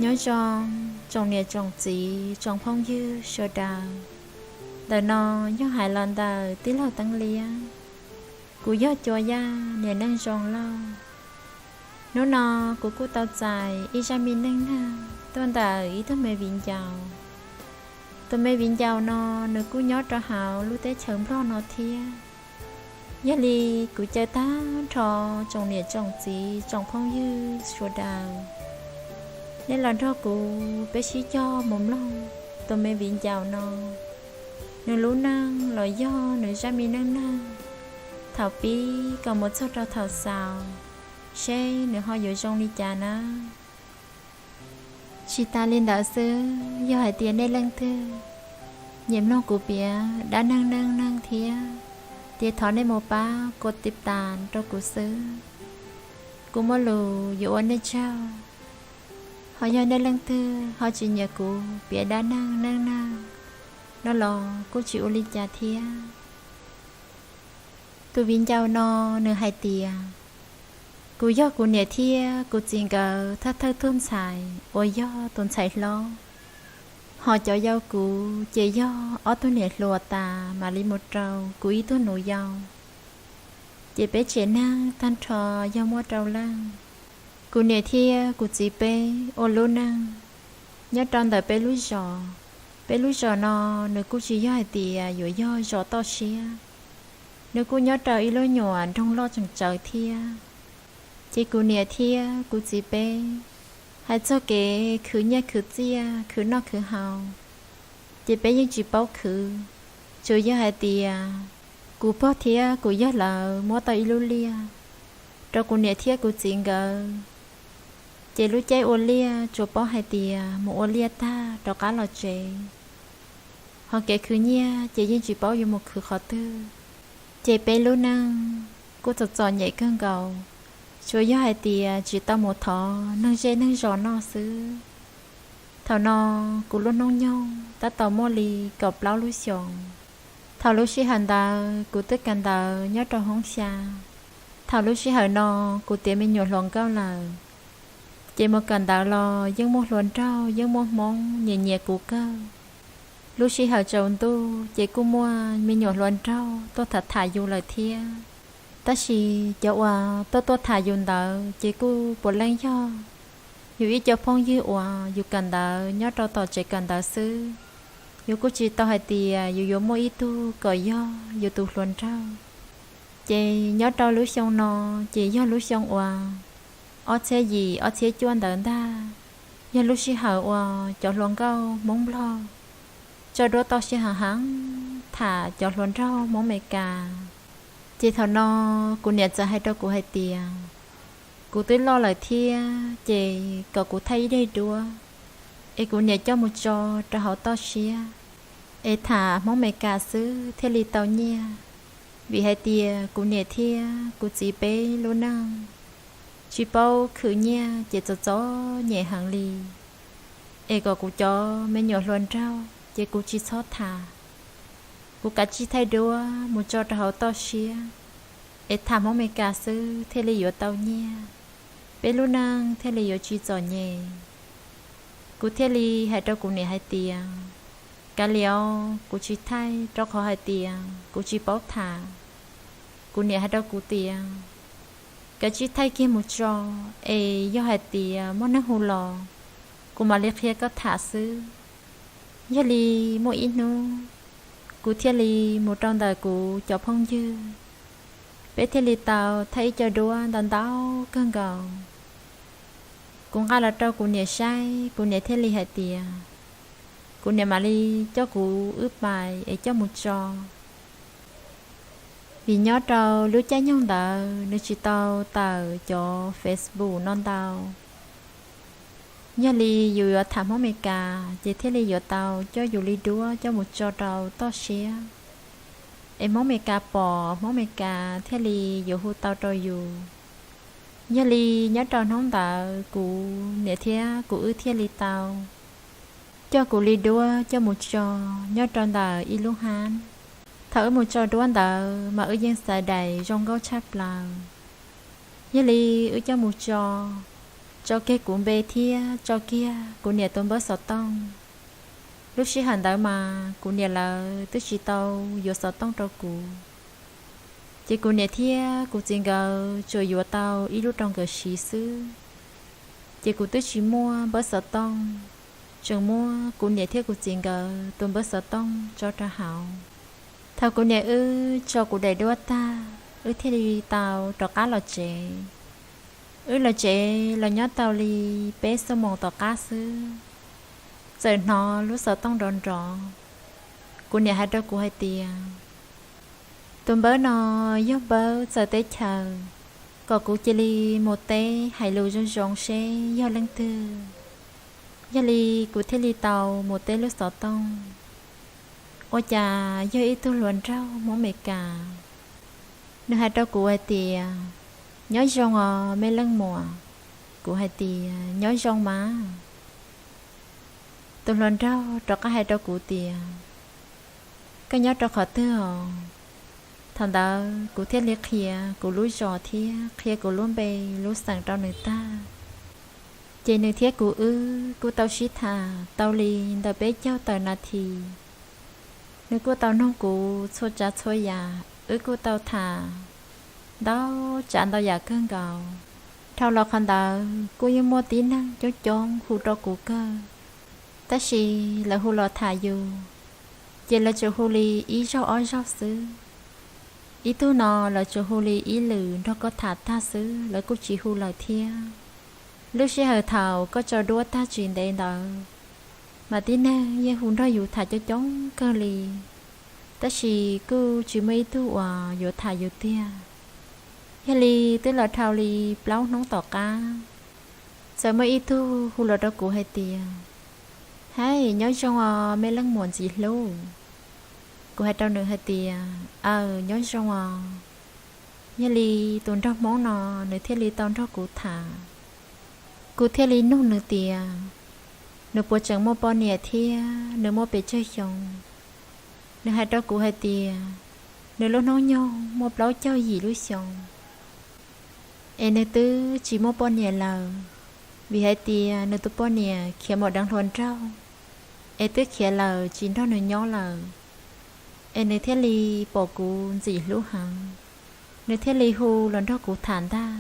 Nyob zoo tsoom niam tsoom txiv tsoom phooj ywg sawv daws. Ntawm no yog hais los ntawm tij laug Teeb Liab. Kuv yog Cua Yaj niam neej zoo lauj. Hnub no kuv kuj tau txais ib zaj me neej neeg tuaj ntawm ib tug me viv ncaus. Tus me viv ncaus no nws kuj nyob rau hauv lub teb chaws Nplog no thiab. Yog li kuv caw tag nrho tsoom niam tsoom txiv tsoom phooj ywg sawv daws, nej los nrog kuv peb sib cog mus mloog tus me viv ncaus no, nws lub neej los yog nws zaj me neej neeg thaum pib kom mus txog rau thaum xaus, seb nws ho yuav zoo li cas nawb. Tsis tas li ntawd xwb, yog hais tias nej leej twg nyiam mloog kuv piav dab neeg neej neeg thiab, ces thov nej mus pab kos tiv tas rau kuv xwb. Kuv muaj lus yuav ua nej tsaug. Ho yog nej leej twg ho tsis nyiam kuv piav dab neeg neej neeg no los kuj tsis ua li cas thiab. Tus viv ncaus no nws hais tias, kuv yog kuv niam thiab kuv txiv nkawd thawj thawj tug ntxhais uas yog tus ntxhais hlob. Ho cov yau kuv ces yog ob tug niam hluas tas mam li mus rau kuv ib tug nus yau. Ces peb tsev neeg tag nrho yog muaj rau leej. Kuv niam thiab kuv txiv peb ua lub neej nyob rau ntawm peb lub zos. Peb lub zos no nws kuj tsis yog hais tias yuav yog zos toj siab, nws kuj nyob rau ib lub nyuam nroog loj tseem tsawv thiab. Ces kuv niam thiab kuv txiv peb hais txog kev khwv nyiaj khwv txiaj khwv noj khwv haus, ces peb yeej tsis paub khwv. Tsuas yog hais tias kuv pog thiab kuv yawg lawv muab tau ib lub liaj rau kuv niam thiab kuv txiv nkawd, ces lub caij ua liaj tsuas paub hais tias mus ua liaj tag rov qab los tsev. Ho kev khwv nyiaj ces yeej tsis paub yuav mus khwv qhov twg. Ces peb lub neej kuj txom txom nyem kawg nkaus, tsuas yog hais tias tsis tau mus thov neeg zej neeg zos noj xwb. Thaum no kuv lub hnub nyoog tab tom muaj li kaum plaub lub xyoos. Thaum lub sij hawm ntawd kuv twb kawm ntawv nyob rau hoob xya. Thaum lub sij hawm no kuv tiav me nyuam hluas nkauj lawm, ces mus kawm ntawv los yeej muaj hluas nraug yeej muaj Hmoob nyiam nyiam kuv kawg. Lub sij hawm tsaus ntuj ces kuj muaj me nyuam hluas nraug tuaj tham tham yus lawm thiab. Tab sis cov uas tuaj tuaj tham yus ntawd ces kuj puav leej yog yus ib co phooj ywg uas yus kawm ntawv nyob rau tom tsev kawm ntawv xwb. Yus kuj tsis tau hais tias yus yuav muaj ib tug kom yog yus tus hluas nraug. Ces nyob rau lub xyoo no, ces yog lub xyoo uas ob txhiab yim ob txhiab cuaj ntawd ntag, yog lub sij hawm uas cov hluas nkauj Hmoob Nplog tso duab toj siab heev heev tham cov hluas nraug Hmoob Amelikas. Ces thaum no kuv niam txawm hais rau kuv hais tias, kuv twb loj lawm thiab ces kom kuv thaij ib daim duab es kuv niam coj mus tso rau hauv toj siab es tham Hmoob Amelikas xwb thiaj li tau nyiaj. Vim hais tias kuv niam thiab kuv txiv peb lub neej tsis paub khwv nyiaj ces txom txom nyem heev li. Es kom kuv cov me nyuam hluas nraug ces kuv tsis txhob tham. Kuv kav tsij thaij duab mus tso rau hauv toj siab es tham Hmoob Amelikas xwb thiaj li yuav tau nyiaj, peb lub neej thiaj li yuav tsis txom nyem. Kuv thiaj li hais rau kuv niam hais tias, kav liam, kuv tsis thaij rau qhov hais tias kuv tsis paub tham. Kuv niam hais rau kuv tias, kav tsij thaij kiag mus tso, es yog hais tias muaj neeg hu los, kuv mam li qhia koj tham xwb. Yog li muaj ib hnub kuv thiaj li mus rau ntawm kuv cov phooj ywg, peb thiaj li tau thaij ib co duab ntau ntau kawg nkaus. Kuv nqa los rau kuv niam saib, kuv niam thiaj li hais tias, kuv niam mam li coj kuv wb pais es coj mus tso. Vim nyob rau lub caij nyoog ntawd nws tsis tau tawm cov Facebook no ntau. Yog li yus yuav tham Hmoob Amelikas ces thiaj li yuav tau coj yus li duab coj mus tso rau toj siab, es Hmoob Amelikas pom, Hmoob Amelikas thiaj li yuav hu tau rau yus. Yog li nyob rau hnub ntawd kuv niam thiab kuv wb thiaj li tau coj kuv li duab coj mus tso nyob rau ntawm ib lub hab. Thaum wb mus tso duab ntawd mas wb yeej xav dais zoo nkauj tshaj plaws. Yog li wb coj mus tso, tso kiag kuv npe thiab tso kiag kuv niam tus npawb xov tooj. Lub sij hawm ntawd mas kuv niam lawv twb tsis tau yuav xov tooj rau kuv, ces kuv niam thiab kuv txiv nkawd tsuas yuav tau ib lub rau nkawd siv xwb. Ces kuv twb tsis muaj npawb xov tooj, tseem muab kuv niam thiab kuv txiv nkawd tus npawb xov tooj tso rau hauv. Thaum kuv niam wb tso kuv daim duab tag, wb thiaj li tau rov qab los tsev. Wb los tsev los nyob tau li peb xuab moos tom qab xwb, txawm hnov lub xov tooj nrov nrov. Kuv niam hais rau kuv hais tias, tus npawb no yog npawb txawv teb chaws, kom kuv cia li mus teb hais lus zoo zoo seb yog leej twg. Yog li kuv thiaj li tau mus teb lub xov tooj. Ua cas yog ib tug hluas nraug Hmoob Amelikas. Nws hais rau kuv hais tias, nyob zoo os me leej muam. Kuv hais tias, nyob zoo mas. Tus hluas nraug rov qab hais rau kuv tias, koj nyob rau qhov twg os? Thaum ntawd kuv thiaj li qhia kuv lub zos thiab qhia kuv lub npe lub xeem rau nws tag. Ces nws thiab kuv wb kuj tau sib tham tau li ntawm peb caug tawm nas this. Nws kuj tau nug kuv txhua tsav txhua yam, wb kuj tau tham ntau tsav ntau yam kawg nkaus. Dhau los qhov ntawd kuj yeej muaj tib neeg coob coob hu rau kuv kawg, tab sis lawv hu los tham yus, ces lawv tsuas hu li ib zaug ob zaug xwb. Ib tug no lawv tsuas hu li ib lwm nrog koj tham tag xwb, lawv kuj tsis hu lawm thiab. Lub sij hawm thaum koj tso duab tag tsis ntev ntawd, mas tib neeg yeej hu nrog yus tham coob coob kawg li, tab sis kuj tsis muaj ib tug uas yuav tham yus tiag. Yog li twb los dhau li plaub hnub tom qab, txawm muaj ib tug hu los rau kuv hais tias, hais, nyob zoo os me leej muam ntxim hlub. Kuv hais rau nws hais tias, aw, nyob zoo os. Yog li tus nraug Hmoob no nws thiaj li tau nrog kuv tham. Kuv thiaj li nug nws tias, nws puas tseem muaj poj niam thiab nws muaj pes tsawg xyoo. Nws hais rau kuv hais tias, nws lub hnub nyoog muaj plaub caug yim lub xyoo, es nws twb tsis muaj poj niam lawm, vim hais tias nws tus poj niam khiav mus deev hluas nraug, es twb khiav lawm tsis nrog nws nyob lawm, es nws thiaj li pom kuv ntxim hlub heev, nws thiaj li hu los nrog kuv tham ntag.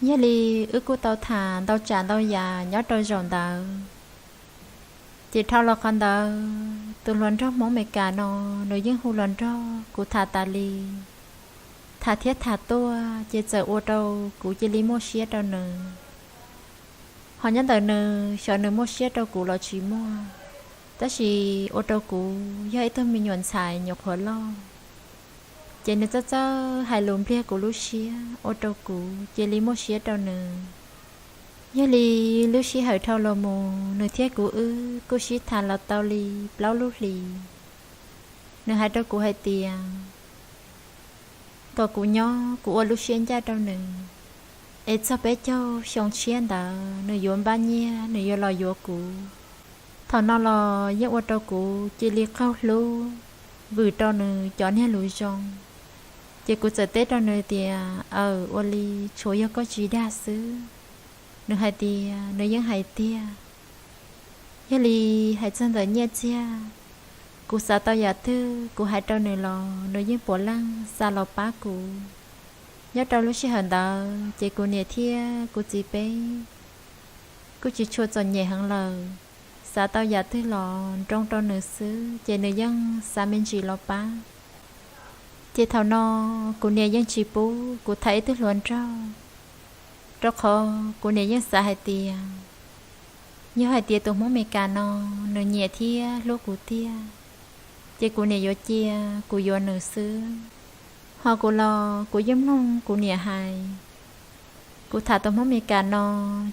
Yog li wb kuj tau tham ntau tsav ntau yam nyob rau zaum ntawd. Ces dhau los qhov ntawd, tus hluas nraug Hmoob Amelikas no, nws yeej hu los nrog kuv tham tas li. Tham thiab tham tuaj ces txawm ua rau kuv cia li muaj siab rau nws. Ho nyob ntawm nws, xyov nws muaj siab rau kuv los tsis muaj, tab sis ua rau kuv yog ib tug me nyuam ntxhais nyuam qhuav loj, ces nws txawj txawj hais lus npliag kuv lub siab, ua rau kuv cia li muaj siab rau nws. Yog li lub sij hawm dhau los mus, nws thiab kuv wb kuj sib tham los tau li plaub lub hlis. Nws hais rau kuv hais tias kom kuv nyob kuv ua lub siab ncaj rau nws, es txog peb caug xyoo tshiab ntawd nws yuav npaj nyiaj nws yuav los yuav kuv. Thaum no los yeej ua rau kuv cia li qaug hlub, vwm rau nws cov niag lus zoo. Ces kuv txawm teb rau nws tias, aw, ua li tshuav yog koj tsis dag xwb. Nws hais tias nws yeej hais tiag. Yog li hais txog ntawm nyiaj txiag, kuv xav tau yam twg kuv hais rau nws los nws yeej puav leej xa los pab kuv. Nyob rau lub sij hawm ntawd ces kuv niam thiab kuv txiv peb kuj tsis tshua txom nyem heev lawm, xav tau yam twg los nroo rau nws xwb ces nws yeej xa me ntsis los pab. Ces thaum no kuv niam yeej tsis pub kuv tham ib tug hluas nraug, rau qhov kuv niam yeej xav hais tias yog hais tias tus Hmoob Amelikas no nws nyiam thiab hlub kuv tiag, ces kuv niam yuav cia kuv yuav nws xwb. Ho kuv los kuv yeej mloog kuv niam hais. Kuv tham tus Hmoob Amelikas no,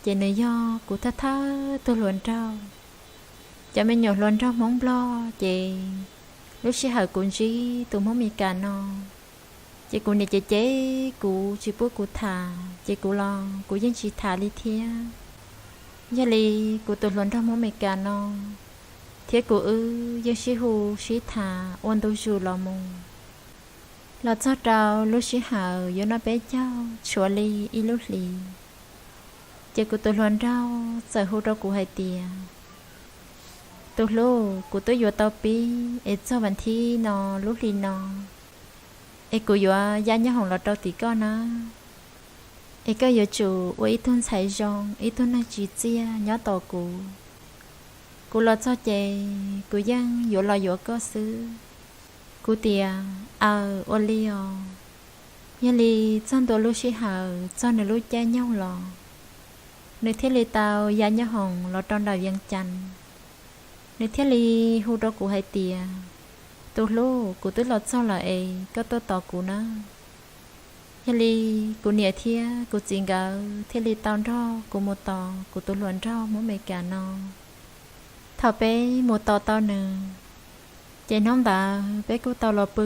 ces nws yog kuv thawj thawj tug hluas nraug. Cov me nyuam hluas nraug Hmoob Nplog ces lub sij hawm kuv ntsib tus Hmoob Amelikas no, ces kuv niam cem cem kuv tsis pub kuv tham, ces kuv los kuv yeej tsis tham li thiab. Yog li kuv tus hluas nraug Hmoob Amelikas no thiab kuv wb yeej sib hu sib tham ua ntu zus los mus, los txog rau lub sij hawm yuav noj peb caug tshuav li ib lub hlis. Ces kuv tus hluas nraug txawm hu rau kuv hais tias, tus hlub, kuv twb yuav tau pib es txog vas thib no lub hli no, es kuv yuav ya nyob hoom los rau tim koj na. Es koj yuav tsum ua ib tug ntxhais zoo, ib tug neeg tsim txiaj nyob tos kuv. Kuv los txog ces kuv yeej yuav los yuav koj xwb. Kuv tias, aw, ua li os. Yog li txog ntua lub sij hawm txog nws lub caij nyoog los, nws thiaj li tau ya nyob hoom los rau nram Vias Cas. Nws thiaj li hu rau kuv hais tias, tus hlub, kuv twb los txog lawm es koj tuaj tos kuv na. Yog li kuv niam thiab kuv txiv nkawd thiaj li tau nrog kuv mus tos kuv tus hluas nraug Hmoob Amelikas no. Thaum peb mus tos tau nws, ces hnub ntawd peb kuj tau los pw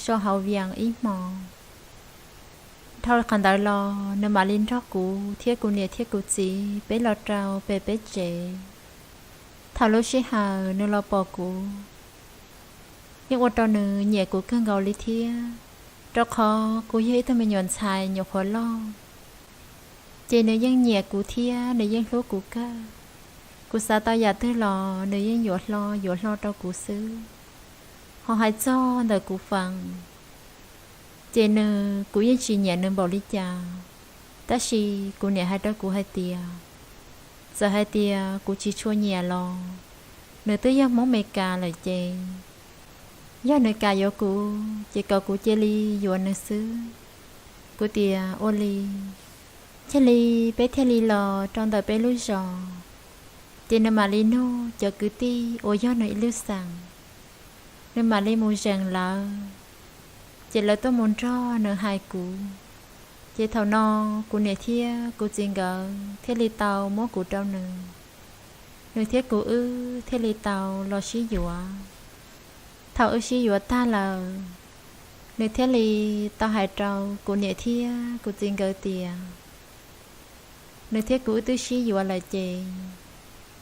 so hauv Vias ib hmos. Dhau qhov ntawd los nws mam li nrog kuv thiab kuv niam thiab kuv txiv peb los rau pem peb tsev. Thaum lub sij hawm nws los pom kuv, yeej ua rau nws nyiam kuv kawg nkaus li thiab, rau qhov kuv yog ib tug me nyuam ntxhais nyuam qhuav loj. Ces nws yeej nyiam kuv thiab nws yeej hlub kuv kawg. Kuv xav tau yam twg los nws yeej yuav hlo yuav hlo rau kuv xwb. Ho hais txog ntawm kuv feem, ces nws, kuv yeej tsis nyiam nws npaum li cas, tab sis kuv niam hais rau kuv hais tias, txawm hais tias kuv tsis tshua nyiam los nws twb yog Hmoob Amelikas lawm ces, yog nws kam yuav kuv ces kom kuv cia li yuav nws xwb. Kuv tias ua li. Thiaj li peb thiaj li los rau ntawm peb lub zos, ces nws mam li nug cov kwv tij uas yog nws ib lub xeem, nws mam li mus zeem lawv, ces lawv tuaj mus nrog nws hais kuv. Ces thaum no kuv niam thiab kuv txiv nkawd thiaj li tau muab kuv rau nws, nws thiab kuv wb thiaj li tau los sib yuav. Thaum wb sib yuav tag lawm, nws thiaj li tau hais rau kuv niam thiab kuv txiv nkawd tias, nws thiab kuv wb twb sib yuav lawm ces,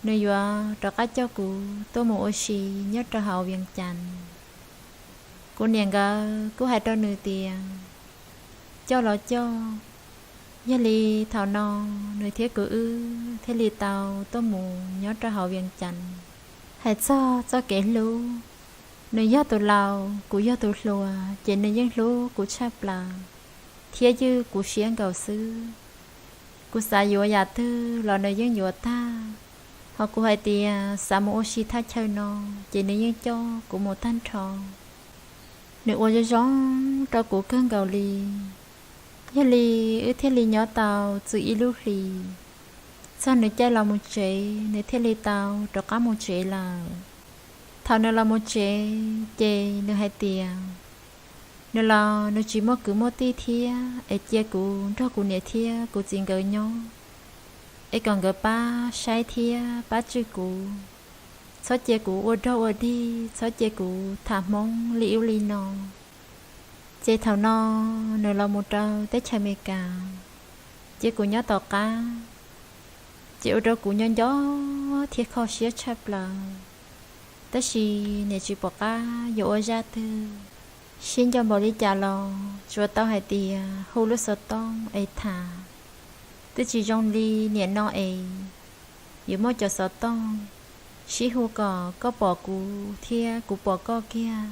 nws yuav rov qab coj kuv tuaj mus ua si nyob rau hauv Vias Cas. Kuv niam nkawd kuj hais rau nws tias, coj los coj. Yog li thaum no nws thiab kuv wb thiaj li tau tuaj mus nyob rau hauv Vias Cas. Hais txog txoj kev hlub, nws yog tus laus kuv yog tus hluas ces nws yeej hlub kuv tshaj plaws thiab ywj kuv siab nkaus xwb. Kuv xav yuav yam twg los nws yeej yuav tag. Ho kuv hais tias xav mus ua si thaj chaw no, ces nws yeej coj kuv mus tag nrho. Nws ua zoo zoo rau kuv kawg nkaus li. Yog li wb thiaj li nyob tau txwm ib lub hlis. Txog nws caij los mus tsev, nws thiaj li tau rov qab mus tsev lawm. Thaum nws los mus tsev ces nws hais tias, nws los nws tsis muaj kwv muaj tij thiab, es cia kuv nrog kuv niam thiab kuv txiv nkawd nyob, es kom nkawd pab saib thiab pab tswj kuv, txhob cia kuv ua dog ua dig, txhob cia kuv tham Hmoob li ub li no. Ces thaum no nws los mus rau teb chaws Amelikas, ces kuv nyob tom qab, ces ua rau kuv nco nco thiab kho siab tshaj plaws. Tab sis niam tsis pom qab yuav ua zaj twg, sib nco npaum li cas los tsuas tau hais tias hu lub xov tooj es tham. Twb tsis zoo li niam no es yuav muaj cov xov tooj sib hu kom koj pom kuv thiab kuv pom koj kiag.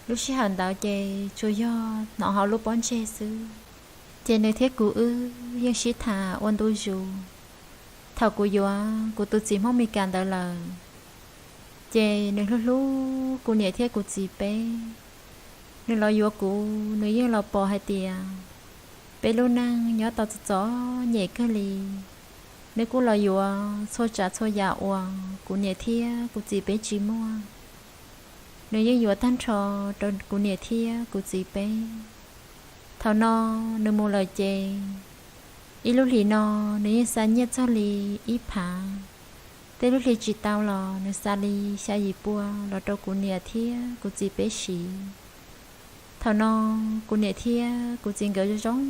Lub sij hawm ntawd ces tsuas yog hnov hauv lub pob ntseg xwb. Ces nws thiab kuv wb yeej sib tham ua ntu zus. Thaum kuv yuav kuv tus txiv Hmoob Amelikas ntawd lawm, ces nws hlub hlub kuv niam thiab kuv txiv peb. Nws los yuav kuv, nws yeej los pom hais tias peb lub neej nyob tau txom txom nyem kawg li. Nws kuj los yuav txhua tsav txhua yam uas kuv niam thiab kuv txiv peb tsis muaj. Nws yeej yuav tag nrho rau kuv niam thiab kuv txiv peb. Thaum no nws mus lawm ces, ib lub hlis no nws yeej xa nyiaj txog li ib phav. Tej lub hli tsis tau los nws xa li xya yim pua los rau kuv niam thiab kuv txiv peb siv. Thaum no kuv niam thiab kuv txiv nkawd zoo zoo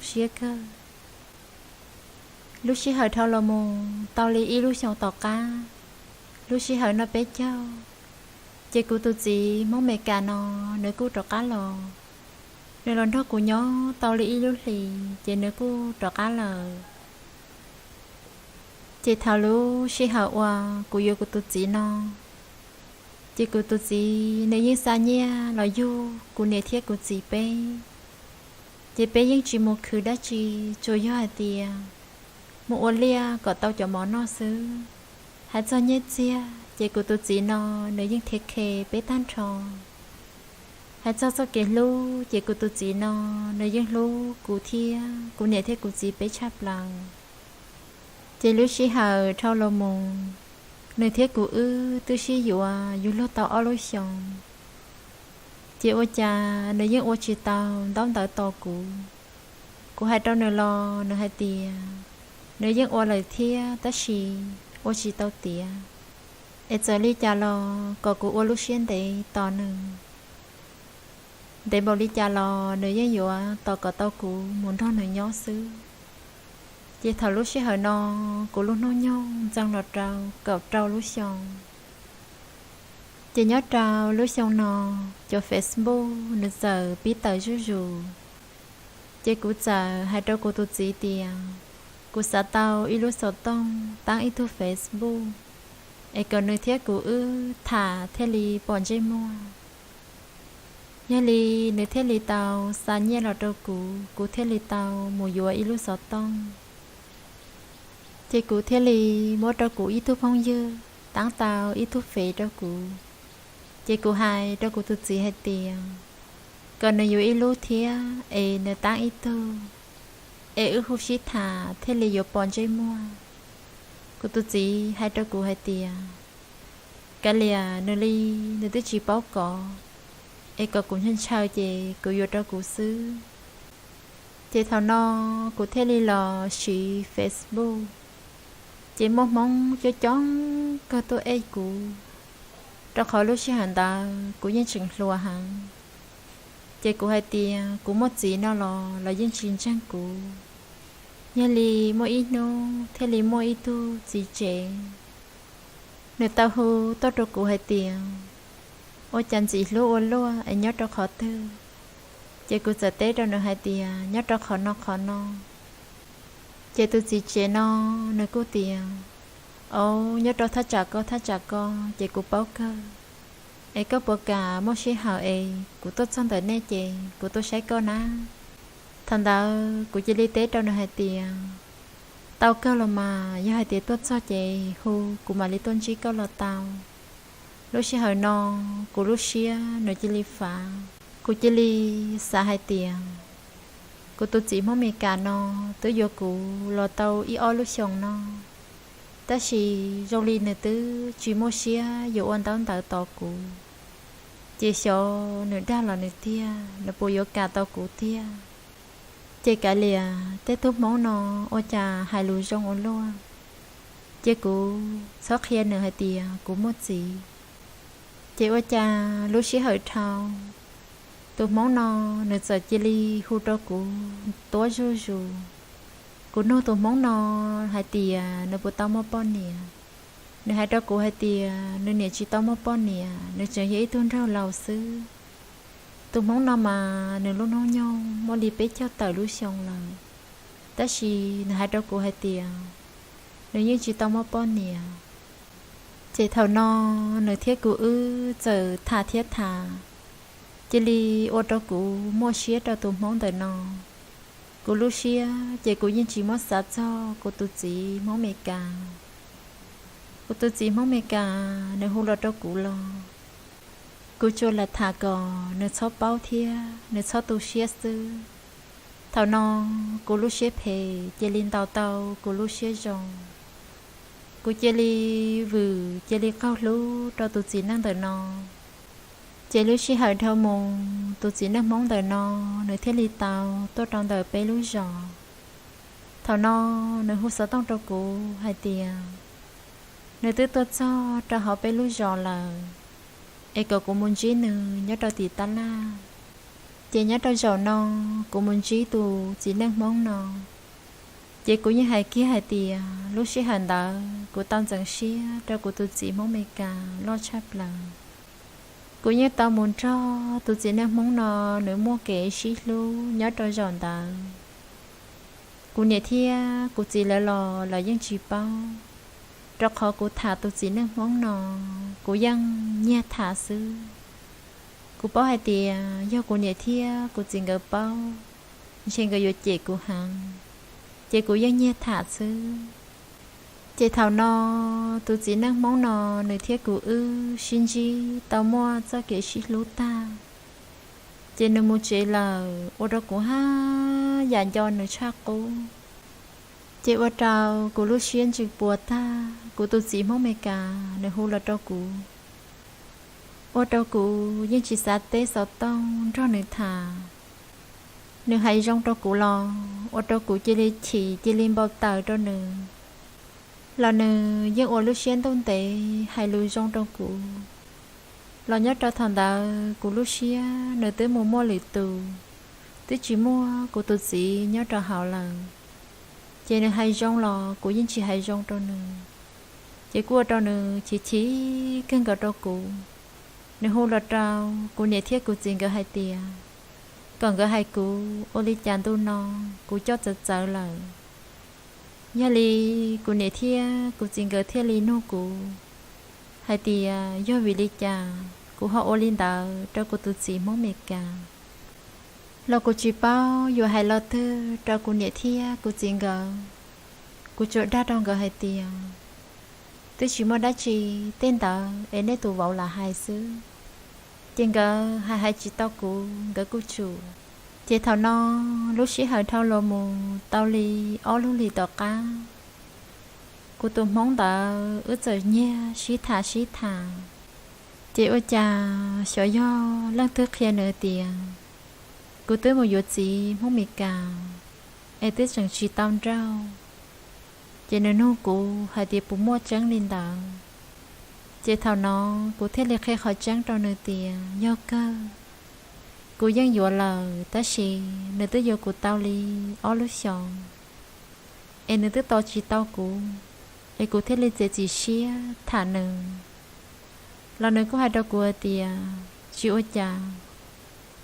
siab kawg. Lub sij hawm dhau los mus tau li ib lub xyoo tom qab, lub sij hawm noj peb caug, ces kuv tus txiv Hmoob Amelikas no nws kuj rov qab los. Nws los nrog kuv nyob tau li ib lub hlis ces nws kuj rov qab lawm. Ces thaum lub sij hawm uas kuv yuav kuv tus txiv no, ces kuv tus txiv nws yeej xa nyiaj los yug kuv niam thiab kuv txiv peb. Ces peb yeej tsis mus khwv dab tsi, tsuas yog hais tias mus ua liaj kom tau cov mov noj xwb. Hais txog nyiaj txiag ces kuv tus txiv no nws yeej thiab khe peb tag nrho. Hais txog txoj kev hlub ces kuv tus txiv no nws yeej hlub kuv thiab kuv niam thiab kuv txiv peb tshaj plaws. Ces lub sij hawm dhau los mus, nws thiab kuv wb twb sib yuav yug luag tau ob lub xyoos. Ces ua cas nws yeej ua tsis tau ntaub ntawv tos kuv. Kuv hais rau nws los nws hais tias nws yeej ua lawm thiab tab sis ua tsis tau tiav, es txawm li cas los kom kuv ua lub siab ntev tos nws. Ntev npaum li cas los nws yeej yuav tos kom tau kuv mus nrog nws nyob xwb. Ces thaum lub sij hawm no, kuv lub hnub nyoog ntxeev los rau kaum rau lub xyoo. Ces nyob rau lub xyoo no, cov Facebook nws txawm pib tawm zuj zus. Ces kuv txawm hais rau kuv tus txiv tias kuv xav tau ib lub xov tooj taab ib tug Facebook, es kom nws thiab kuv wb tham thiaj li pom ntsej muag. Yog li nws thiaj li tau xa nyiaj los rau kuv, kuv thiaj li tau mus yuav ib lub xov tooj. Ces kuv thiaj li muab rau kuv ib tug phooj ywg taab tau ib tug fev rau kuv. Ces kuv hais rau kuv tus txiv hais tias kom nws yuav ib lub thiab es nws taab ib tug, es wb hu sib tham thiaj li yuav pom ntsej muag. Kuv tus txiv hais rau kuv hais tias kav liam nws li, nws twb tsis paub kov, es kom kuv ntshaw ntshaw ces kuv yuav rau kuv xwb. Ces thaum no kuv thiaj li los siv Facebook, ces muaj Hmoob coob coob kawg tuaj ej kuv, rau qhov lub sij hawm ntawd kuv yeej tseem hluas heev. Ces kuv hais tias kuv muaj txiv no los lawv yeej tsis ntseeg kuv. Yog li muaj ib hnub thiaj li muaj ib tug txiv tsev, nws tau hu tuaj rau kuv hais tias ua cas ntxim hlub ua luaj es nyob rau qhov twg. Ces kuv txawm teb rau nws hais tias nyob rau qhov no qhov no. Ces tus txiv tsev no nws kuj tias, au, nyob rau thaj tsam ko thaj tsam ko, ces kuv paub kawg. Es koj puas kam muaj sij hawm es kuv tuaj txog ntawm nej ces kuv tuaj saib koj na? Thaum ntawd kuv cia li teb rau nws hais tias tau kawg los mas, yog hais tias tuaj txog ces hu kuv mam li tuaj ntsib koj los tau. Lub sij hawm no kuv lub siab nws cia li fav, kuv cia li xav hais tias kuv tus txiv Hmoob Meskas no twb yuav kuv los tau ib ob lub xyoos no, tab sis zoo li nws twb tsis muaj siab yuav ua ntaub ntawv tos kuv. Ces xyov nws dag los nws tiag, nws puas yuav kam tau kuv tiag. Ces kav liam, tej tug Hmoob no ua cas hais lus zoo ua luaj. Ces kuv txhob qhia nws hais tias kuv muaj txiv. Ces ua cas lub sij hawm dhau, tus Hmoob no nws txawm cia li hu rau kuv tuab zuj zus. Kuv nug tus Hmoob no hais tias nws puas tau muaj poj niam. Nws hais rau kuv hais tias nws niam tsis tau muaj poj niam, nws tseem yog ib tug nraug laus xwb. Tus Hmoob no mas nws lub hnub nyoog muaj li peb caug tawm lub xyoo lawm, tab sis nws hais rau kuv hais tias nws yeej tsis tau muaj poj niam. Ces thaum no nws thiab kuv wb txawm tham thiab tham, cia li ua rau kuv muaj siab rau tus Hmoob ntawm no. Kuv lub siab ces kuv yeej tsis muab xav txog kuv tus txiv Hmoob Meskas. Kuv tus txiv Hmoob Meskas nws hu los rau kuv los, kuv tsuas lam tham kom nws txhob paub thiab nws txhob tu siab xwb. Thaum no kuv lub siab phem cia li ntaus tau kuv lub siab zoo. Kuv cia li vwm cia li qaug hlub rau tus txiv neej ntawm no. Ces lub sij hawm dhau mus, tus txiv neej Hmoob ntawm no nws thiaj li tau tuaj rau ntawm peb lub zos. Thaum no nws hu xov tooj rau kuv hais tias nws twb tuaj txog rau hauv peb lub zos lawm, es kom kuv mus ntsib nws nyob rau tim tab laj. Ces nyob rau zaum no kuv mus ntsib tus txiv neej Hmoob no, ces kuv yeej hais kiag hais tias lub sij hawm ntawd kuv tau ntxeev siab rau kuv tus txiv Hmoob Meskas loj tshaj plaws. Kuv yeej tau mus nrog tus txiv neej Hmoob no nws muaj kev sib hlub nyob rau zaum ntawd. Kuv niam thiab kuv txiv lawv los lawv yeej tsis paub. rau qhov kuv tham tus txiv neej Hmoob no, kuv yeej nyiag tham xwb. Kuv paub hais tias yog kuv niam thiab kuv txiv nkawd paub, ntshe nkawd yuav cem kuv heev, ces kuv yeej nyiag tham xwb. Ces thaum no, tus txiv neej Hmoob no, nws thiab kuv wb sib ntsib tau muaj txoj kev sib hlub tag, ces nws mus tsev lawm, ua rau kuv haj yam nco nws tshaj qub. Ces ua rau kuv lub siab ntsws puas tag, kuv tus txiv Hmoob Meskas nws hu los rau kuv, ua rau kuv yeej tsis xav teb xov tooj nrog nws tham. Nws hais zoo rau kuv los ua rau kuv cia li chim cia li npau taws rau nws, los nws yeej ua lub siab ntuj ntev hais lus zoo rau kuv. Los nyob rau thaum ntawd kuv lub siab nws twb mus muaj lwm tus, twb tsis muaj kuv tus txiv nyob rau hauv lawm. Ces nws hais zoo los kuv yeej tsis hais zoo rau nws, ces kuj ua rau nws chim chim kawg nkaus rau kuv. Nws hu los rau kuv niam thiab kuv txiv nkawd hais tias kom nkawd hais kuv ua li cas ntu no kuv coj txawv txawv lawm. Yog li kuv niam thiab kuv txiv nkawd thiaj li nug kuv hais tias yog vim li cas kuv ho ua li ntawd rau kuv tus txiv Hmoob Meskas. Los kuv tsis paub yuav hais lo twg rau kuv niam thiab kuv txiv nkawd. Kuv tsuas dag rau nkawd hais tias twb tsis muaj dab tsi, tej ntawd es nej tus vauv lam hais xwb. Ces nkawd hais hais tsis tau kuv, nkawd kuj tsum. Ces thaum no, lub sij hawm dhau los mus tau li ob lub hlis tom qab, kuv tus Hmoob ntawd wb txawm nyiag sib tham sib tham. Ces ua cas xyov yog leej twg qhia nws tias kuv twb mus yuav txiv Hmoob Meskas, es twb tseem tsis tau nrauj. Ces nws nug kuv hais tias puas muaj tseeb li ntawd. Ces thaum no kuv thiaj li qhia qhov tseeb rau nws tias yog kawg, kuv yeej yuav lawm tab sis nws twb yuav kuv tau li ob lub xyoos, es nws twb tos tsis tau kuv, es kuv thiaj li txiav txim siab tham nws. Los nws kuj hais rau kuv hais tias tsis ua cas,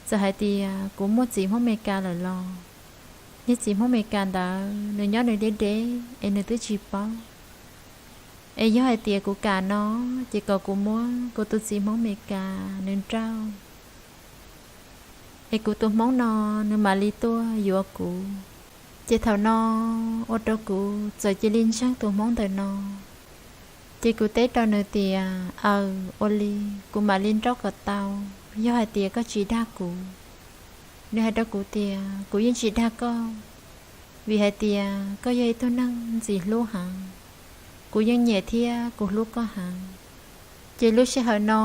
txawm hais tias kuv muaj txiv Hmoob Meskas lawm los, niag txiv Hmoob Meskas ntawd nws nyob nws deb deb es nws twb tsis paub. Es yog hais tias kuv kam no, ces kom kuv muab kuv tus txiv Hmoob Meskas nws nrauj, es kuv tus Hmoob no nws mam li tuaj yuav kuv. Ces thaum no ua rau kuv txawm cia li ntseeg tus Hmoob ntawm no. Ces kuv teb rau nws tias aws, ua li kuv mam li nrauj kom tau, yog hais tias koj tsis dag kuv. Nws hais rau kuv tias kuv yeej tsis dag koj, vim hais tias koj yog ib tug neeg ntxim hlub heev, kuv yeej nyiam thiab kuv hlub koj heev. Ces lub sij hawm no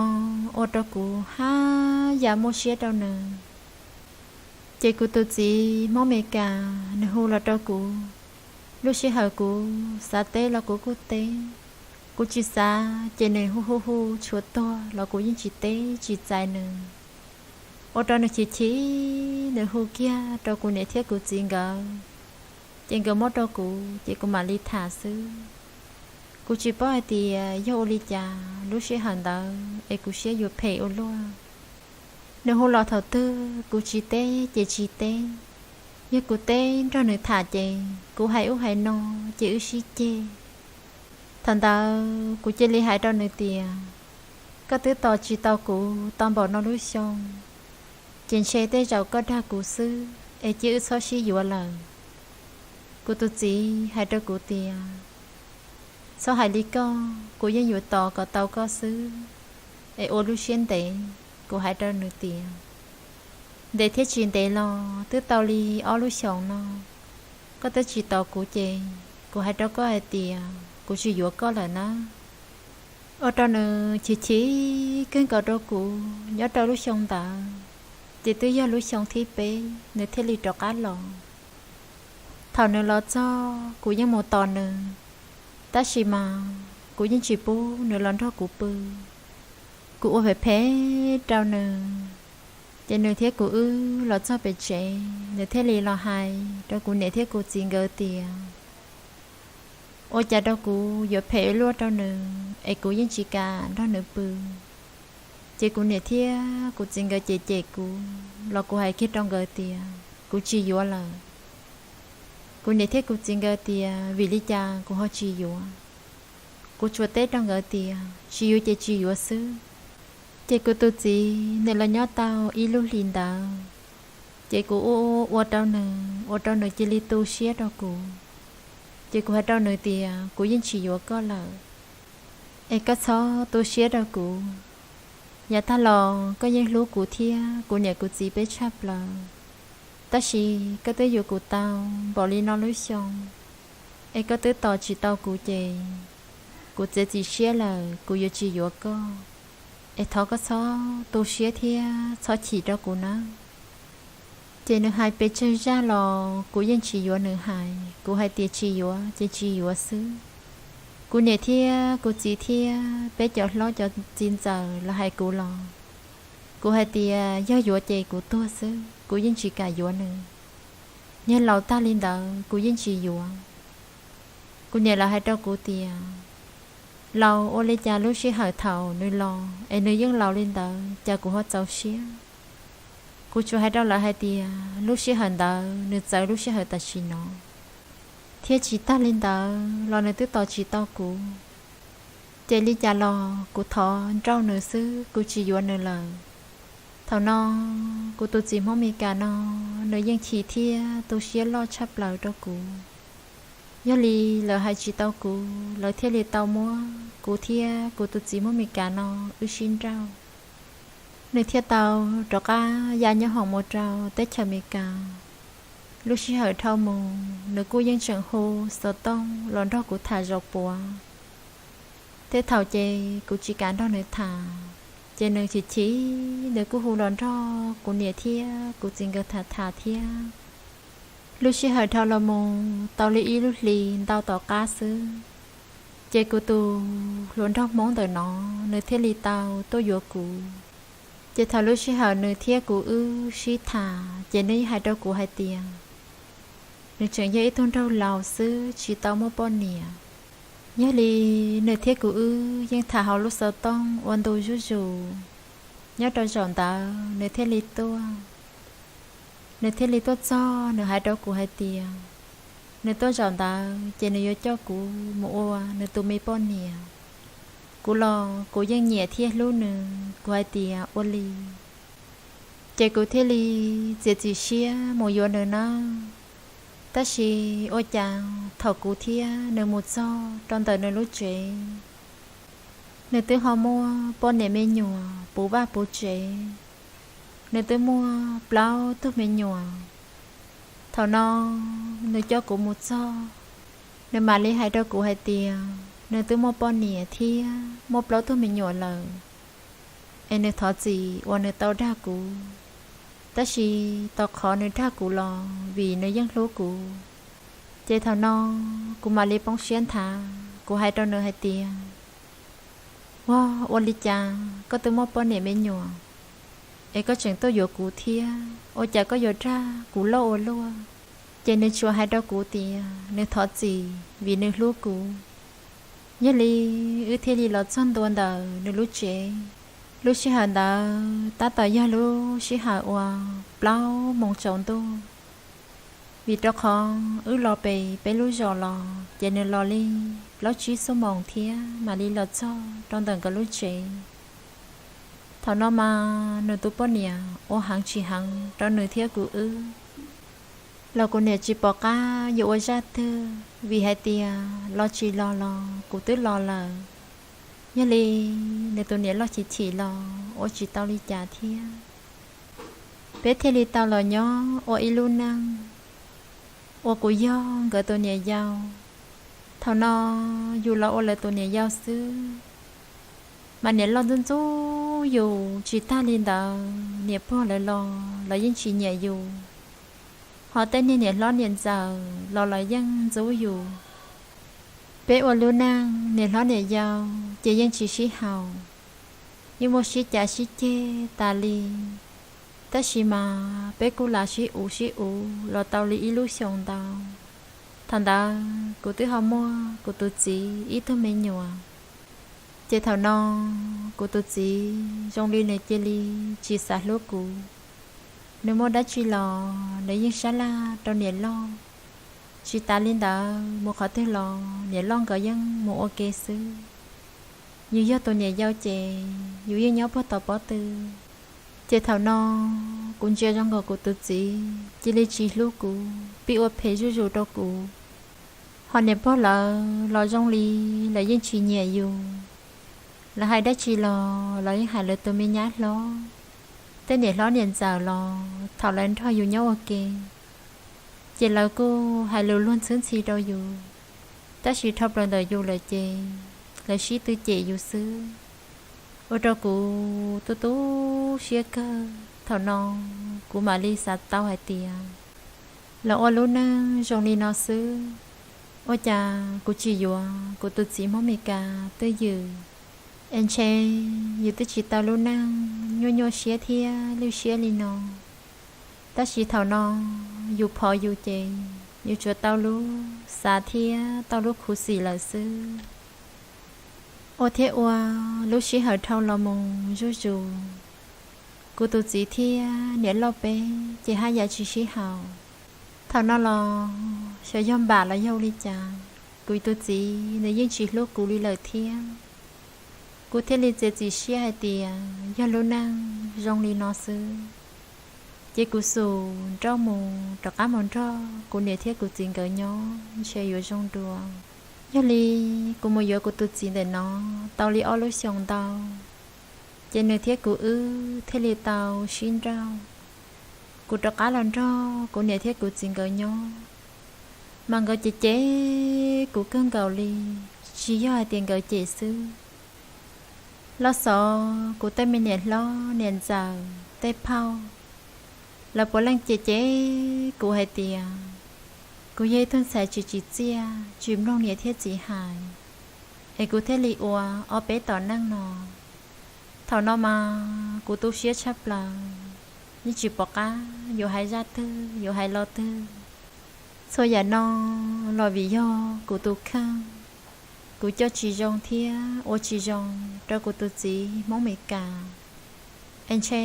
ua rau kuv haj yam muaj siab rau nws. Ces kuv tus txiv Hmoob Meskas nws hu los rau kuv, lub sij hawm kuv xav teb los kuv kuj teb, kuv tsis xav ces nws hu hu hu tshuav tuag los kuv yeej tsis teb tsis txais nws. Ua rau nws chim chim, nws hu kiag rau kuv niam thiab kuv txiv nkawd, ces nkawd muab rau kuv ces kuv mam li tham xwb. Kuv tsis paub hais tias yog ua li cas lub sij hawm ntawd es kuv siab yuav phem ua luaj. Nws hu los thaum twg kuv tsis teb ces tsis teb. Yog kuv teb nrog nws tham ces kuv hais ub hais no ces wb sib ceg. Thaum ntawd kuv cia li hais rau nws tias koj twb tos tsis tau kuv tau npaum no lub xyoo, ces ntshe tej zaum koj dag kuv xwb es cia wb txhob sib yuav lawm. Kuv tus txiv hais rau kuv tias txhob hais li koj, kuv yeej yuav tos kom tau koj xwb, es ua lub siab ntev. Kuv hais rau nws tias ntev thiab tsis ntev los twb tau li ob lub xyoos no, koj twb tsis tos kuv ces kuv hais rau koj hais tias kuv tsis yuav koj lawm na. Ua rau nws chim chim kawg nkaus rau kuv. Nyob rau lub xyoo ntawd ces twb yog lub xyoo thib peb nws thiaj li rov qab los. Thaum nws los txog kuv yeej mus tos nws, tab sis mas kuv yeej tsis pub nws los nrog kuv pw. Kuv ua phem phem rau nws, ces nws thiab kuv wb los txog pem tsev, nws thiaj li los hais rau kuv niam thiab kuv txiv nkawd tias ua cas rau kuv yuav phem luaj rau nws es kuv yeej tsis kam nrog nws pw. Ces kuv niam thiab kuv txiv nkawd cem cem kuv los kuv hais kiag rau nkawd tias kuv tsis yuav lawm. Kuv niam thiab kuv txiv nkawd tias vim li cas kuv ho tsis yuav. Kuv tsuas teb rau nkawd tias tsis yuav ces tsis yuav xwb. Ces kuv tus txiv nws los nyob tau ib lub hlis ntawd, ces kuv ua ua rau nws, ua rau nws cia li tu siab rau kuv. Ces kuv hais rau nws tias kuv yeej tsis yuav koj lawm, es koj txhob tu siab rau kuv. Yav tag los koj yeej hlub kuv thiab kuv niam kuv txiv peb tshaj plaws, tab sis koj twb yuav kuv tau npaum li no lub xyoo, es koj twb tos tsis tau kuv ces kuv txiav txim siab lawm, kuv yuav tsis yuav koj. Es thov koj txhob tu siab thiab txhob chim rau kuv nawb. Ces nws hais pes tsawg zaj los kuv yeej tsis yuav nws hais, kuv hais tias tsis yuav ces tsis yuav xwb. Kuv niam thiab kuv txiv thiab peb cov hlob cov txiv ntxawm los hais kuv los, kuv hais tias yog yuav ces kuv tuag xwb, kuv yeej tsis kam yuav nws. Niag laus tag li ntawd kuv yeej tsis yuav. Kuv niam lawv hais rau kuv tias, laus ua li cas lub sij hawm thaum nws los es nws yeej laus li ntawd, cas kuv ho txaus siab. Kuv tsuas hais rau lawv hais tias lub sij hawm ntawd nws txawv lub sij hawm tam sim no, thiab tsis tag li ntawd los nws twb tos tsis tau kuv. Ces li cas los kuv thov nrauj nws xwb, kuv tsis yuav nws lawm. Thaum no kuv tus txiv Hmoob Mes Kas no, nws yeej chim thiab tu siab loj tshaj plaws rau kuv. Yog li lawv hais tsis tau kuv, lawv thiaj li tau muab kuv thiab kuv tus txiv Hmoob Mes Kas no wb sib nrauj. Nws thiaj tau rov qab ya nyob hoom mus rau teb chaws Amelikas. Lub sij hawm dhau mus nws kuj yeej tseem hu xov tooj los nrog kuv tham zaum puav. Tej thaum ces kuv tsis kam nrog nws tham, ces nws chim chim nws kuj hu los nrog kuv niam thiab kuv txiv nkawd tham tham thiab. Lub sij hawm dhau los mus tau li ib lub hlis ntau tom qab xwb, ces kuv tus hluas nraug Hmoob ntawm no nws thiaj li tau tuaj yuav kuv. Ces thaum lub sij hawm nws thiab kuv wb sib tham ces nws hais rau kuv hais tias nws tseem yog ib tug nraug laus xwb tsis tau muaj poj niam. Yog li nws thiab kuv wb yeej tham hauv lub xov tooj ua ntu zuj zus. Nyob rau zaum ntawd nws thiaj li tuaj. Nws thiaj li tuaj txog nws hais rau kuv hais tias nws tuaj zaum ntawd ces nws yuav coj kuv mus ua nws tus me poj niam. Kuv los kuv yeej nyiam thiab hlub nws, kuv hais tias ua li. Ces kuv thiaj li txiav txim siab mus yuav nws nawb. Tab sis ua cas thaum kuv thiab nws mus txog rau ntawm nws lub tsev, nws twb ho muaj poj niam me nyuam puv vaj puv tsev. Nws twb muaj plaub tug me nyuam. Thaum no nws coj kuv mus txog, nws mam li hais rau kuv hais tias nws twb muaj poj niam thiab muaj plaub tug me nyuam lawm, es nws thov txim uas nws tau dag kuv, tab sis tau qhov nws dag kuv los vim nws yeej hlub kuv. Ces thaum no kuv mam li poob siab nthav, kuv hais rau nws hais tias, Ua, ua li cas koj twb muaj poj niam me nyuam, es koj tseem tuaj yuav kuv thiab, ua cas koj yuav dag kuv loj ua luaj? Ces nws tsuas hais rau kuv tias nws thov txim vim nws hlub kuv. Yog li wb thiaj li los txog ntua ntawm nws lub tsev. Lub sij hawm ntawd tab tom yog lub sij hawm uas plaub moos tsaus ntuj, vim rau qhov wb los pem peb lub zos los ces nws los li plaub tsib xuab moos thiab mam li los txog rau ntawm nkawd lub tsev. Thaum no mas nws tus poj niam ua heev tsis heev rau nws thiab kuv wb, los kuv niam tsis pom qab yuav ua zaj twg vim hais tias los tsis los los kuv twb los lawm. Yog li nws tus niam loj chim chim los ua tsis tau li cas thiab. Peb thiaj li tau los nyob ua ib lub neej uas kuv yog nkawd tus niam yau. Thaum no yus los ua lawv tus niam yau xwb, mas niam loj ntxub ntxub yus tsis tag li ntawd, niam pog lawv los los yeej tsis nyiam yus, ho tej niag niam hlob niam ntxawm los los yeej ntxub yus. Peb ua lub neej niam hlob niam yau ces yeej tsis sib haum, yeej muaj sib cav sib ceg tas li. Tab sis mas peb kuj lam sib uv sib uv los tau li ib lub xyoos ntau. Thaum ntawd kuv twb ho muaj kuv tus txiv ib tug me nyuam. Ces thaum no kuv tus txiv zoo li nws cia li tsis xav hlub kuv. Nws muaj dab tsi los nws yeej sab laj rau niam loj. Tsis tas li ntawd mus qhov twg los niam loj nkawd yeej mus ua ke xwb. yus yog tus niam yau ces yus yeej nyob puag tom pob tw. Ces thaum no kuv ntsia zoo nkaus kuv tus txiv cia li tsis hlub kuv, pib ua phem zuj zus rau kuv. Ho niam pog lawv los zoo li lawv yeej tsis nyiam yus. Lawv hais dab tsi los lawv yeej hais lawv tus me nyab hlob, tej niam hlob niam ntxawm los thaum lawv nrog yus nyob ua ke, ces lawv kuj hais lus luag ntxhwb ntxhi rau yus. Tab sis dhau plaws ntawm yus lawm ces lawv sib tw cem yus xwb, ua rau kuv tu tu siab kawg. Thaum no kuv mam li xav tau hais tias los ua lub neej zoo li no xwb, ua cas kuv tsis yuav kuv tus txiv Hmoob Mes Kas twj ywm, es ntshe yus twb tsis tau lub neej nyuaj nyuaj siab thiab lwj siab li no. Tab sis thaum no yus phov yus ces yus tsuas tau lub xav thiab tau lub khuv xim lawm xwb. Ua thiab ua, lub sij hawm dhau los mus zuj zus, kuv tus txiv thiab niam loj peb ces haj yam tsis sib haum. Thaum no los xyov yog npam los yog li cas, kuv tus txiv nws yeej tsis hlub kuv li lawm thiab. Kuv thiaj li txiav txim siab hais tias yog lub neej zoo li no xwb, ces kuv xum nrauj mus rov qab mus nrog kuv niam thiab kuv txiv nkawd nyob ntshe yuav zoo dua. Yog li kuv mus yuav kuv tus txiv ntawm no tau li ob lub xyoos ntau, ces nws thiab kuv wb thiaj li tau sib nrauj. Kuv rov qab los nrog kuv niam thiab kuv txiv nkawd nyob, mas nkawd cem cem kuv kawg nkaus li, tsis yog hais tias nkawd cem xwb. Los xyov kuv tej me niam hlob niam ntxawm tej phauj, lawv puav leej cem cem kuv hais tias kuv yog ib tug ntxhais tsis tsim txiaj, tsis mloog niam thiab txiv hais, es kuv thiaj li ua ob peb tom neej no. Thaum no mas kuv tu siab tshaj plaws, yeej tsis pom qab yuav hais zaj twg yuav hais lo twg. Txhua yam no los vim yog kuv tus kheej, kuv coj tsis zoo thiab ua tsis zoo rau kuv tus txiv Hmoob Mes Kas, es ntshe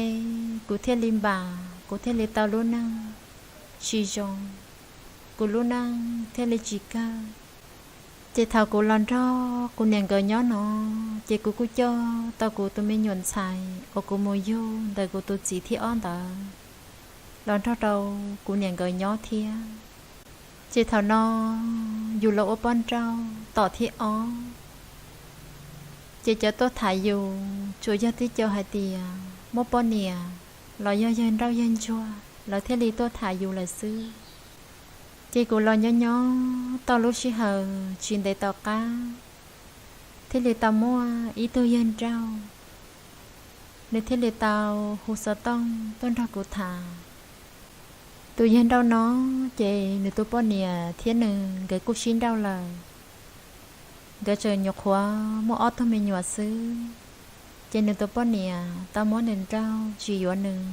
kuv thiaj li npam, kuv thiaj li tau lub neej tsis zoo, kuv lub neej thiaj li tsis kawg. Ces thaum kuv los nrog kuv niam nkawd nyob no, ces kuv kuj coj tau kuv tus me nyuam ntxhais uas kuv mus yug ntawm kuv tus txiv thib ob ntawd los nrog rau kuv niam nkawd nyob thiab. Ces thaum no yus los ua poj nrauj tom thib ob, ces cov tuaj tham yus tsuas yog tib co hais tias muaj poj niam los yog yawg nrauj yawg ntsuag lawv thiaj li tuaj tham yus lawm xwb. Ces kuv los nyob nyob tau lub sij hawm tsis ntev tom qab, thiaj li tau muaj ib tug yawg nrauj, nws thiaj li tau hu xov tooj tuaj nrog kuv tham. Tus yawg nrauj no ces nws tus poj niam thiab nws nkawd kuj sib nrauj lawm. Nkawd tseem nyuam qhuav muaj ob tug me nyuam xwb, ces nws tus poj niam tau muab nws nrauj tsis yuav nws.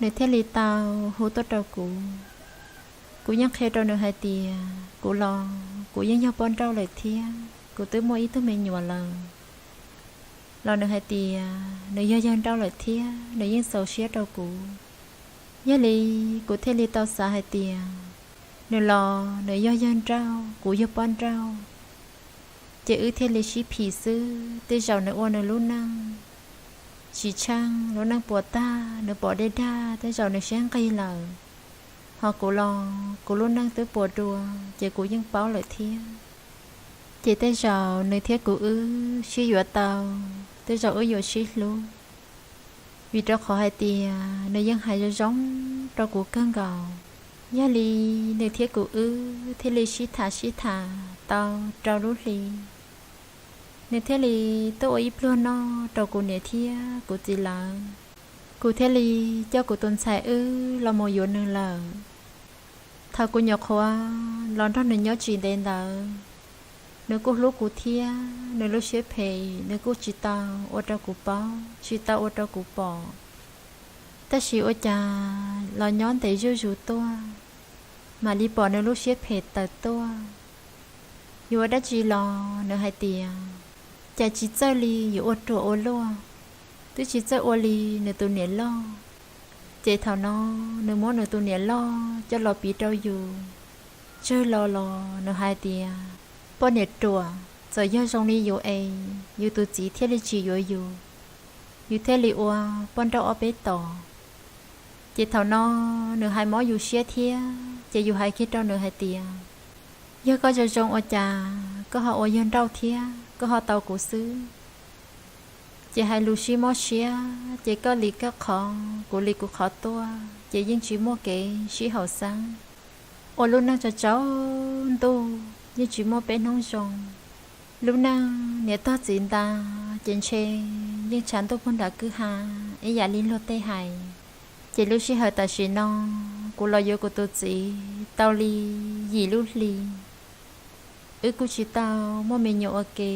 Nws thiaj li tau hu tuaj rau kuv. Kuv yeej qhia rau nws hais tias kuv los kuv yeej yog poj nrauj lawm thiab kuv twb muaj ib tug me nyuam lawm. Los nws hais tias nws yog yawg nrauj lawm thiab nws yeej txaus siab rau kuv. Yog li kuv thiaj li tau xav hais tias nws los nws yog yawg nrauj, kuv yog poj nrauj, ces wb thiaj li sib phim xwb. Tej zaum nws ua nws lub neej tsis tsheej, lub neej puas tag, nws pom dej dag, tej zaum nws siab nqig lawm. Ho kuv los kuv lub neej twb puas dua, ces kuv yeej paub lawm thiab. Ces tej zaum nws thiab kuv wb sib yuav tau, tej zaum wb yuav sib hlub, vim rau qhov hais tias nws yeej hais zoo zoo rau kuv kawg nkaus. Yog li nws thiab kuv wb thiaj li sib tham sib tham tau rau lub hli. Nws thiaj li tuaj ua ib pluag noj rau kuv niam thiab kuv txiv lawv. Kuv thiaj li coj kuv tus ntxhais wb los mus yuav nws lawm. Thaum kuv nyuam qhuav los nrog nws nyob tsis ntev ntawd, nws kuj hlub kuv thiab nws lub siab phem nws kuj tsis tau ua rau kuv paub, tsis tau ua rau kuv pom. Tab sis ua cas los nyob ntev zuj zus tuaj, mam li pom nws lub siab phem tawm tuaj. Yuav ua dab tsi los nws hais tias, cas tsis txawj li yuav ua ruam ua luaj, twb tsis txawj ua li nws tus niam loj. Ces thaum no nws muab nws tus niam loj coj los piv rau yus, tsawg los los nws hais tias, poj niam ruam, txawm yog zoo li yus es yus tus txiv thiaj li tsis yuav yus, yus thiaj li ua poj nrauj ob peb tos. Ces thaum no nws hais mob yus siab thiab ces yus hais kiag rau nws hais tias, yog koj zoo zoo ua cas koj ho ua yawg nrauj thiab koj ho tau kuv xwb? Ces hais lus sib mob siab ces koj li koj qhov, kuv li kuv qhov tuaj ces yeej tsis muaj kev sib haum xeeb. Ua lub neej tsaus tsaus ntuj yeej tsis muaj peb hnub zoo. Lub neej niam tog txiv nta ces ntshe yeej tshav ntuj puag nram kwj ha ib yam li luag tej hais. Ces lub sij hawm tam sim no kuv los yuav kuv tus txiv tau li yim lub hli, wb kuj tsis tau muaj me nyuam ua ke,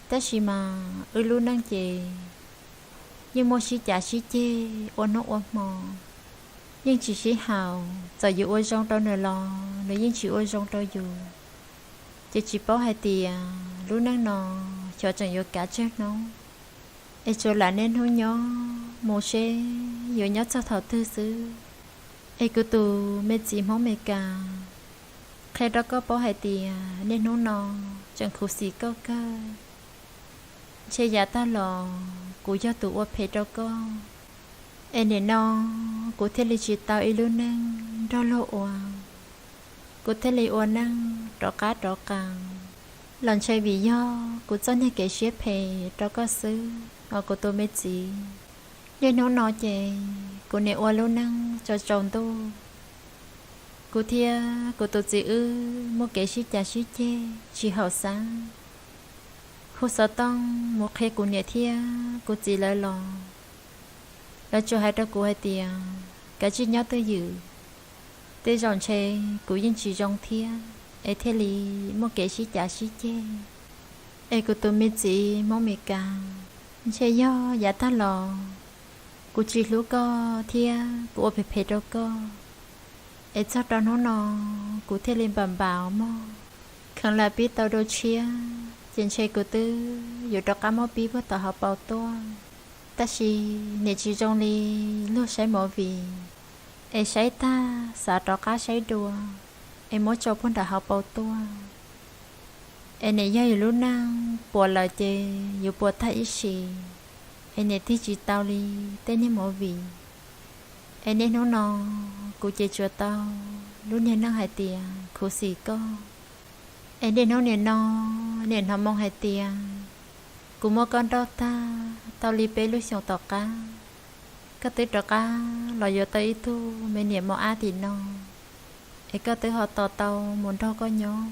tab sis mas wb lub neej ces yeej muaj sib cav sib ceg ua hnub ua hmo, yeej tsis sib haum. Txawm yus ua zoo rau nws los nws yeej tsis ua zoo rau yus. Ces tsis paub hais tias lub neej no xyov tseem yuav kav tsawg hnub, es tsuas lam niaj hnub nyob mus seb yuav nyob txog thaum twg xwb. Es kuv tus me txiv Hmoob Mes Kas, qhia rau koj paub hais tias niaj hnub no tseem khuv xim koj kawg. Ntshe yav tag los kuv yog tus ua phem rau koj, es nim no kuv thiaj li tsis tau ib lub neej nrog luag ua, kuv thiaj li ua neej rov qab rov qab los ntshe vim yog kuv txoj niag kev siab phem rau koj xwb os kuv tus me txiv. Niaj hnub no ces kuv niam ua lub neej tsaus tsaus ntuj, kuv thiab kuv tus txiv wb muaj kev sib cav sib ceg tsis haum xeeb. Hu xov tooj mus qhia kuv niam thiab kuv txiv lawv los, lawv tsuas hais rau kuv hais tias kav tsij nyob twj ywm, tej zaum ntshe kuv yeej tsis zoo thiab es thiaj li muaj kev sib cav sib ceg. Es kuv tus me txiv Hmoob Mes Kas, ntshe yog yav tag los kuv tsis hlub koj thiab kuv ua phem phem rau koj, es txog rau hnub no kuv thiaj li npam npam mog. Kheev lam pib tau dua tshiab ces ntshe kuv twb yuav rov qab muab pib puag tom hauv paus tuaj. Tab sis nim tsis zoo li luag saib movie, es saib tag xav rov qab saib dua, es muab tso puag nram hauv paus tuaj. Es nim yog yus lub neej puas lawm ces yus puas tag ib sim, es nim tig tsis tau li tej niag movie. Es niaj hnub no kuv ces tsuas tau lub niag neej hais tias khuv xim koj. Es niaj hnub nim no nim hnov moo hais tias kuv muab koj nrauj tag tau li peb lub xyoos tom qab, koj twb rov qab los yuav tau ib tug me niam mos ab tim no, es koj twb ho tos tau mus nrog koj nyob,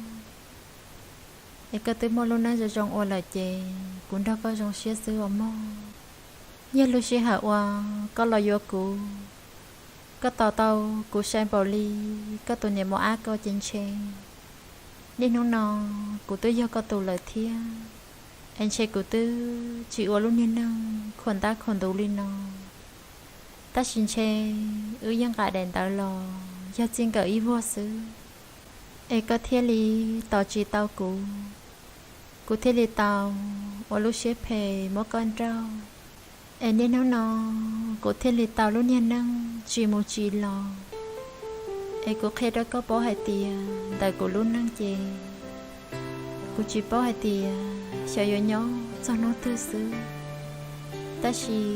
es koj twb muaj lub neej zoo zoo ua lawm ces kuv nrog koj zoo siab xwb os mog. Yog lub sij hawm uas koj los yuav kuv, koj tos tau kuv sai npaum li koj tus niam mos ab ko ces ntshe niaj hnub no kuv twb yog koj tus lawm thiab. Es ntshe kuv twb tsis ua lub niag neej khuam ntab khuam ntuv li no. Tab sis ntshe wb yeej nqa daim ntawv los yog txij nkawm ib vuag xwb, es koj thiaj li tos tsis tau kuv, kuv thiaj li tau ua lub siab phem muab koj nrauj. Es niaj hnub no kuv thiaj li tau lub niag neej tsis mus tsis los, es kuv qhia rau koj paub hais tias ntawm kuv lub neej ces kuv tsis paub hais tias xyov yuav nyob txog hnub twg xwb. Tab sis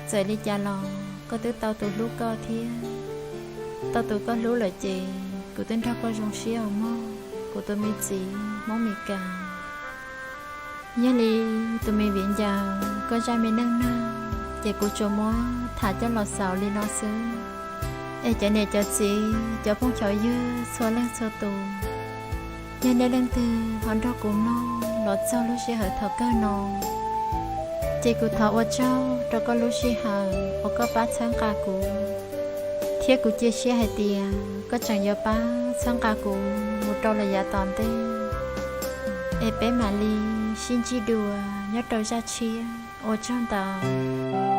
txawm li cas los koj twb tau tus hlub koj thiab, tau tus koj hlub lawm ces kuv twb nrog koj zoo siab os mog, kuv tus me txiv Hmoob Mes Kas. Yog li tus me viv ncaus, koj zaj me neej neeg ces kuv tsuas muab tham coj los xaus li no xwb. Es cov niam cov txiv, cov phooj cov ywg txhua leej txhua tus, yog nej leej twg ho nrog kuv mloog los txog lub sij hawm thaum kawg no, ces kuv thov ua tsaug rau koj lub sij hawm uas koj pab txhawb nqa kuv, thiab kuv cia siab hais tias koj tseem yuav pab txhawb nqa kuv mus rau lawm yav tom ntej. Es peb mam li sib ntsib dua nyob rau zaj tshiab, ua tsaug ntau.